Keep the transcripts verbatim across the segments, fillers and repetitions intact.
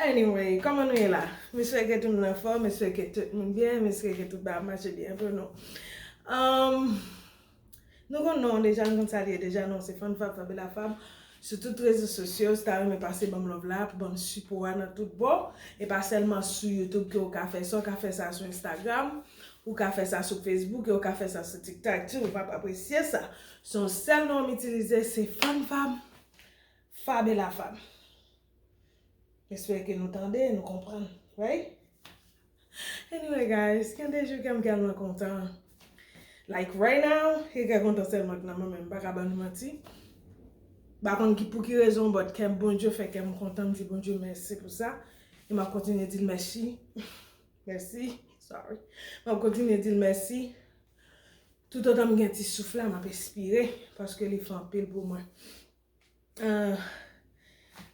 Anyway, kòman nou ye la? M espere ke tout moun anfòm, m espere ke tout moun byen, m espere ke tout bagay ap mache byen pou nou. Um, nou konn non deja, nou konn sa l ye deja, non, se Fann Fab, Fab et la Fab. Sou tout rezo sosyo, si w ta renmen pase ban m love la, pou ban m sipò a nan tout bò. E pa sèlman sou YouTube ke w ka fè sa, w ka fè sa sou Instagram, ou ka fè sa sou Facebook, e w ka fè sa sou TikTok tou, w ap apresye sa. Se yon sèl non m itilize, se Fann Fab, Fab et la Fab. M espere ke nou tande, nou konprann, right? Anyway, guys, gen de jou kè m tèlman kontan. Like, right now, e kè kontan sèlman k nan mwen, men m pa ka ban nou manti. M pa konn ki, pou ki rezon, but kè m, Bondye fè kè m kontan, m di Bondye mèsi pou sa. E m ap kontinye di l mèsi. Mèsi, sorry. M ap kontinye di l mèsi. Toutotan m gen ti souf la, m ap espire, paske li fè anpil pou mwen. Ah,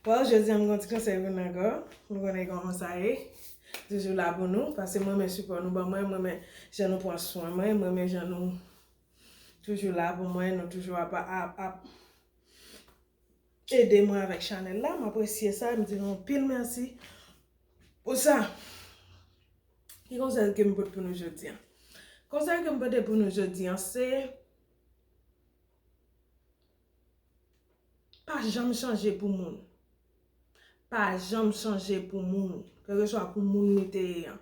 well, jodi a m gen yon ti konsèy pou nou ankò. Nou konnen kòman sa ye. Toujou la pou nou, paske mwen renmen sipò nou ban mwen, mwen renmen jan nou pran swen mwen, mwen renmen jan nou toujou la pou mwen, nou toujou ap, ap, ap ede mwen avèk chanèl la. M apresye sa, m di nou anpil mèsi pou sa. Ki konsèy ke m pote pou nou jodi a? Konsèy ke m pote pou nou jodi a, se pa janm chanje pou moun. Pa janm chanje pou moun. Kèlkeswa pou moun li te ye an.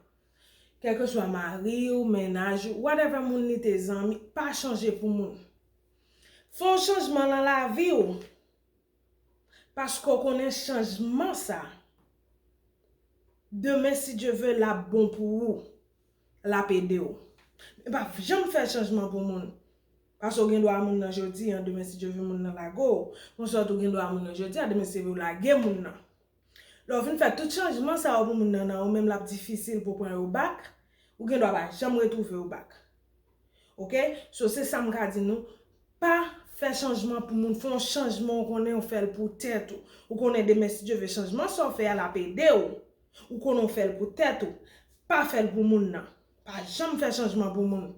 Kèlkeswa mari w, mennaj ou, whatever moun li te, zanmi, pa chanje pou moun. Fè yon chanjman nan lavi w. Paske w konnen chanjman sa, demen, si Dye ve, l ap bon pou ou. L ap ede w. Men pa janm fè chanjman pou moun. Paske w gen dwa a moun nan jodi a, demen, si Dye ve, moun nan lage w. Konsèy tou, gen dwa a moun nan jodi a, demen, si Dye ve, w lage moun nan. Lè w fin fè tout chanjman sa yo pou moun nan, nan ou menm, l ap difisil pou w pran yo back. Ou gen dwa pa janm retwouve yo back. Oke? So, se sa m ka di nou. Pa fè chanjman pou moun. Fè yon chanjman, ou konnen ou fè l pou tèt ou. Ou konnen demen, si Dye ve, chanjman sa w fè a, l ap ede w. Ou konnen ou fè l pou tèt ou. Pa fè l pou moun nan. Pa janm fè chanjman pou moun.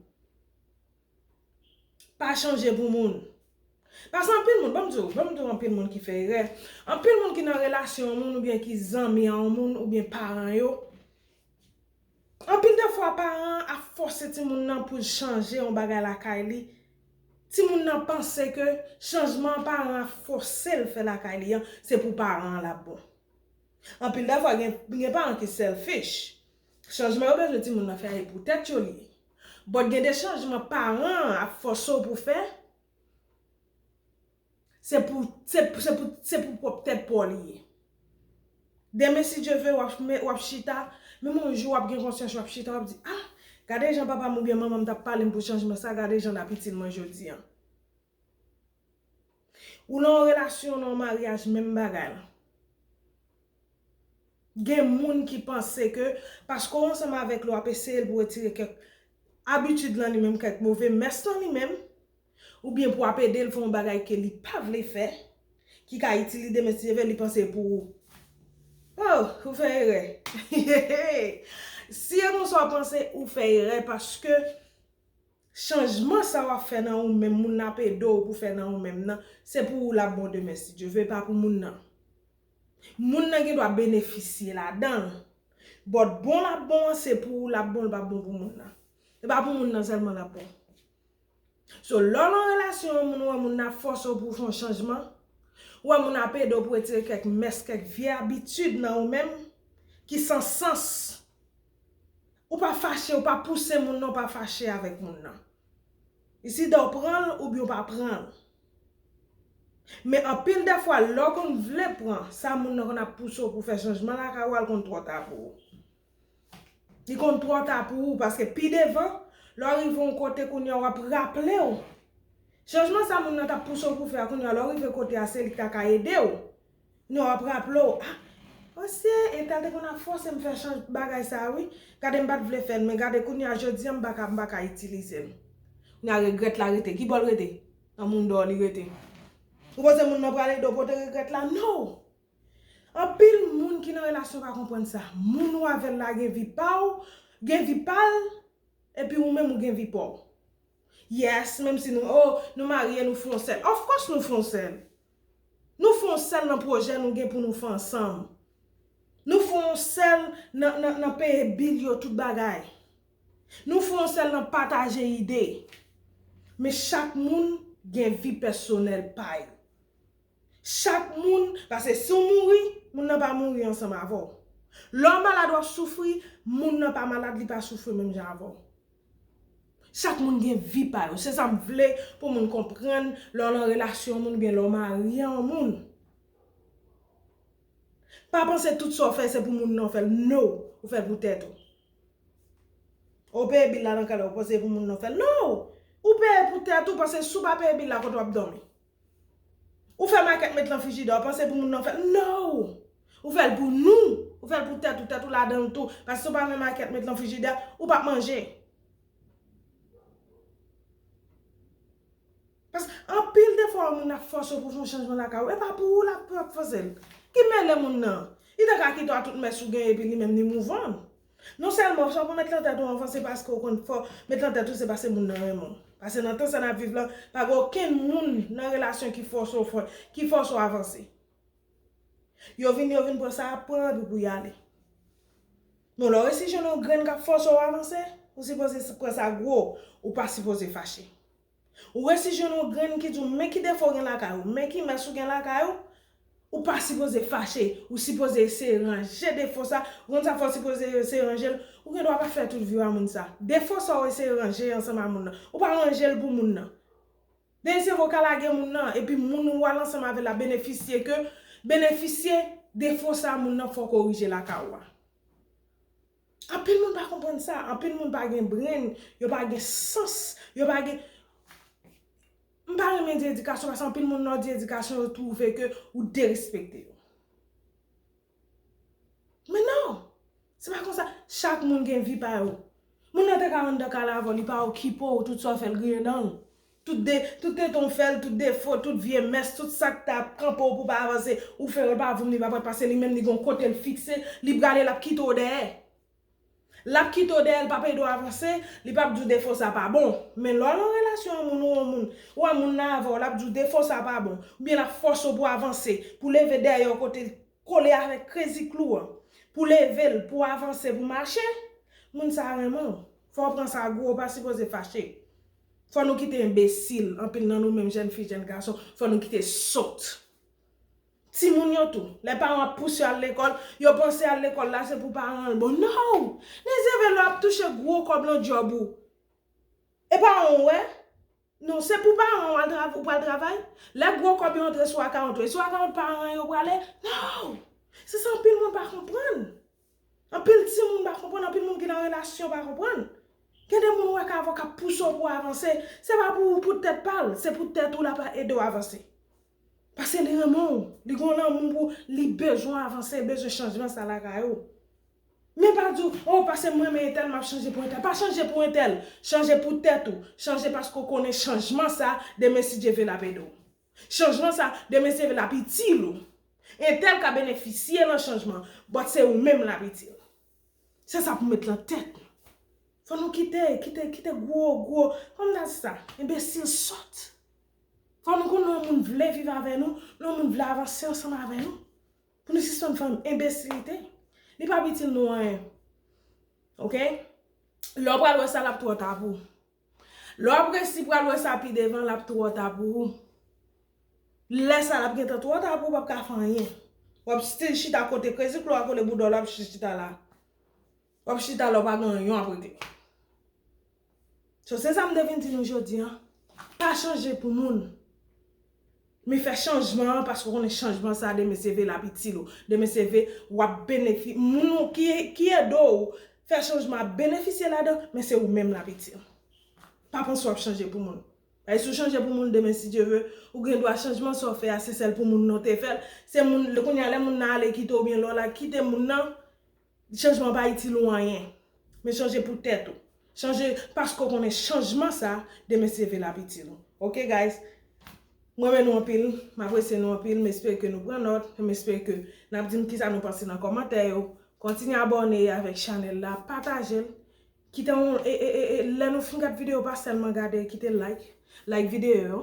Pa chanje pou moun. Paske anpil moun, ban m di w, ban m di w anpil moun ki fè erè. Anpil moun ki nan relasyon yon moun oubyen ki zanmi a yon moun oubyen paran yo. Anpil de fwa, paran an ap fòse timoun nan pou l chanje yon bagay lakay li. Timoun nan panse ke chanjman paran an ap fòse l fè lakay li an, se pou paran an l ap bon. Anpil de fwa, gen, gen paran ki selfish. Chanjman yo bezwen timoun nan fè a, e pou tèt yo li ye. But gen de chanjman paran an ap fòse w pou fè, se pou, se, se pou, se pou pwòp tèt pa w li ye. Demen, si Dye ve, w ap, w ap chita, menm yon jou w ap gen konsyans, w ap chita, w ap di, ah, gade jan papa m oubyen manman m t ap pale m pou chanjman sa, gade jan l ap itil mwen jodi a. Ou nan yon relasyon, nan yon maryaj, menm bagay la. Gen moun ki panse ke paske w ansanm avèk li, w ap eseye l pou retire kèk abitid nan li menm, kèk move mès nan li menm, oubyen pou w ap ede l fè yon bagay ke li pa vle fè, ki ka itil li demen, si Dye ve, li panse pou ou. Oh, ou fè erè. Si e konsa w panse, ou fè erè, paske chanjman sa w ap fè nan ou menm, moun nan ap ede w pou fè nan ou menm nan, se pou ou l ap bon demen, si Dye ve, pa pou moun nan. Moun nan gen dwa benefisye ladan l. But bon l ap bon an, se pou ou l ap bon, l p ap bon pou moun nan. Se pa pou moun nan sèlman l ap bon. So, lè w nan relasyon yon moun, ou wè moun nan ap fòse w pou w fè yon chanjman, ou wè moun nan ap ede w pou retire kèk mès, kèk vye abitid nan ou menm, ki san sans. Ou pa fache, ou pa pouse moun nan, ou pa fache avèk moun nan. It's either w pran l oubyen w pa pran l. Men anpil de fwa, lè w konn vle pran sa moun nan konn ap pouse w pou fè chanjman lakay ou a, l konn twò ta pou ou. Li konn twò ta pou ou, paske pi devan, lè w rive yon kote kounye a, w ap raple w. Chanjman sa moun nan t ap pouse w pou fè a, kounye a, lè w rive kote a, se li ki ta ka ede w. Kounye a, w ap raple w, ah, osye, entèl te konn ap fòse m fè chanj bagay sa a, wi. Gade, m pa t vle fè l, men gade, kounye a, jodi a, m pa ka, m pa ka itilize l. Kounye a, regrèt la rete. Ki bò l rete? Nan mouda w li rete. Ou panse moun nan pral ede w pote regrèt la? No! Anpil moun ki nan relasyon pa konprann sa. Moun ou avè l la gen vi pa w, gen vi pa l, epi ou menm ou gen vi pa w. Yes, menm si nou, oh, nou marye, nou fè yon sèl. Of course nou fè yon sèl. Nou fè yon sèl nan pwojè nou gen pou nou fè ansanm. Nou fè yon sèl nan, nan, nan peye bil yo, tout bagay. Nou fè yon sèl nan pataje ide. Men chak moun gen vi pèsonèl pa yo. Chak moun, paske si w mouri, moun nan pa mouri ansanm avè w. Lè w malad, w ap soufri, moun nan pa malad, li pa soufri menm jan avè w. Chak moun gen vi pa yo. Se sa m vle pou moun konprann lè w nan relasyon yon moun oubyen lè w marye yon moun. Pa panse tout sa w fè se pou moun nan w fè l. No, ou fè l pou tèt ou. Ou peye bil la nan kay la, ou panse pou moun nan w fè l. No! Ou peye pou tèt ou, paske si w pa peye bil la, kote w ap dòmi? Ou fè makèt met lan frijidè, ou panse pou moun nan w fè l. No! Ou fè l pou nou. Ou fè l pou tèt ou, tèt ou ladan l tou. Paske si w pa fè makèt met lan frijidè, ou p ap manje. Paske anpil defwa, yon moun ap fòse w pou w fè yon chanjman lakay ou. E pa pou ou l ap, ap fòse l. Ki mele moun nan? Li te ka kite w a tout mès ou gen epi li menm li move on. Non sèlman sa w pa met lan tèt ou anvan, se paske w konn fò met lan tèt ou, se paske moun nan renmen w. Paske nan tan sa n ap viv lan, pa gen okenn moun nan relasyon ki fòse w fè, ki fòse w avanse. Yo vin, yo vin pran sa y ap pran epi pou y ale. Men lè w resi jwenn yon grenn k ap fòse w avanse, ou sipoze pran sa gwo, ou pa sipoze fache. Ou resi jwenn yon grenn ki di w men ki defo w gen lakay ou, men ki mès ou gen lakay ou, ou pa sipoze fache, ou sipoze eseye ranje defo sa, ou konn sa fè w sipoze eseye ranje l, ou gen dwa pa fè tout vi w a moun sa. Defo sa w eseye ranje ansanm a moun nan, ou pa ranje l pou moun nan. Dèyè se vre w ka lage moun nan, epi moun ou al ansanm avè l la benefisye ke, benefisye defo sa moun nan fè w korije lakay ou a. Anpil moun pa konprann sa, anpil moun pa gen brenn, yo pa gen sans, yo pa gen, m pa renmen di edikasyon, paske anpil moun lè w di edikasyon, yo twouve ke ou derespekte yo. Men non! Se pa konsa. Chak moun gen vi pa yo. Moun nan te ka anndan kay la avè w, li pa okipe w, tout sa w fè l griyen dan l. Tout de, tout tenten w fè l, tout defo, tout vye mès, tout sa k ta kanpe w pou w pa avanse, ou fè yo, l pa voum, li pa pral pase, li menm li gen yon kote l fikse, li prale, l ap kite w dèyè. L ap kite w dèyè, l p ap ede w avanse, li p ap di w defo sa pa bon. Men lè w nan relasyon yon moun ou yon moun, ou wè moun nan avè w, l ap di w defo sa pa bon, oubyen l ap fòse w pou w avanse, pou w leve dèyè yon kote, kole avèk krezi klou an, pou leve l, pou avanse, pou mache, moun sa a renmen w. Fò w pran sa gwo, ou pa sipoze fache. Fò nou kite enbesil, anpil nan nou menm jèn fi, jèn gason, fò nou kite sòt. Timoun yo tou, lè paran ap pouse yo al lekòl, yo panse al lekòl la se pou paran an l bon. No! Leve lè w ap touche gwo kòb nan djòb ou. E paran w wè? Non, se pou paran w al tra-, ou pral travay. Lè gwo kòb yo antre sou akawont ou, e sou akawont paran an yo prale? No! Se sa anpil moun pa konprann. Anpil timoun pa konprann, anpil moun ki nan relasyon pa konprann. Gen de moun ou wè k avè w k ap pouse w pou w avanse, se pa pou, pou tèt pa l, se pou tèt ou l ap ede w avanse. Paske li renmen w, li gen yon lanmou pou, li bezwen avanse, li bezwen chanjman sa lakay ou. Men pa di w, o, paske m renmen entèl, m ap chanje pou entèl. Pa chanje pou entèl, chanje pou tèt ou. Chanje paske w konnen chanjman sa, demen si Dye vle l ap ede w. Chanjman sa, demen si Dye vle l ap itil ou. Entèl ka benefisye nan chanjman, but se ou menm l ap itil. Se sa pou met lan tèt nou. Fò nou kite, kite, kite gwo, gwo, kòman m ta di sa, enbesil sòt. Fò nou konn lè yon moun vle viv avè nou, lè yon moun vle avanse ansanm avè nou. Pou nou sispann fè enbesilite. Li p ap itil nou anyen. Oke? Lè w pral wè sa, l ap twò ta pou ou. Lè w ap resi pral wè sa pi devan, l ap twò ta pou ou. Lè sa, l ap gentan twò ta pou ou, w p ap ka fè anyen. W ap still chita kote krezi klou a kole bouda w la, w ap chita la. W ap chita la, w pa gen anyen w ap regle. So, se sa m te vin di nou jodi a. Pa chanje pou moun. Men fè chanjman an, paske w konnen chanjman sa a, demen se vre l ap itil ou. Demen se vre w ap benefi-, moun ou ki, ki ede w fè chanjman ap benefisye ladan, men se ou menm l ap itil. Pa panse w ap chanje pou moun. Paske si w chanje pou moun, demen si Dye vle, ou gen dwa chanjman sa w fè a, se sèl pou moun nan w te fè l. Se moun, kounye a lè moun nan ale kite w, oubyen lè w la kite moun nan, chanjman pa itil ou anyen. Men chanje pou tèt ou. Chanje paske w konnen chanjman sa, demen si Dye vle l ap itil ou. Oke, guys? M renmen nou anpil, m apresye nou anpil, m espere ke nou pran nòt, m espere ke n ap di m kisa nou panse nan kòmantè yo. Kontinye abòne avèk chanèl la, pataje l. Kite yon, e, e, e, e, lè nou fin gad videyo, pa sèlman gade, kite like, like videyo yo.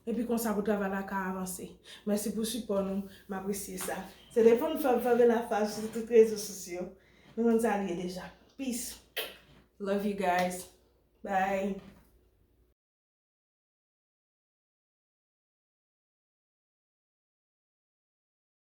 Epi konsa pou travay la ka avanse. Mèsi pou sipò nou, m apresye sa. Se te Fòn Fab Fabiola Fab sou tout rezo sosyo. Nou konn sa l ye deja. Peace. Love you guys. Bye.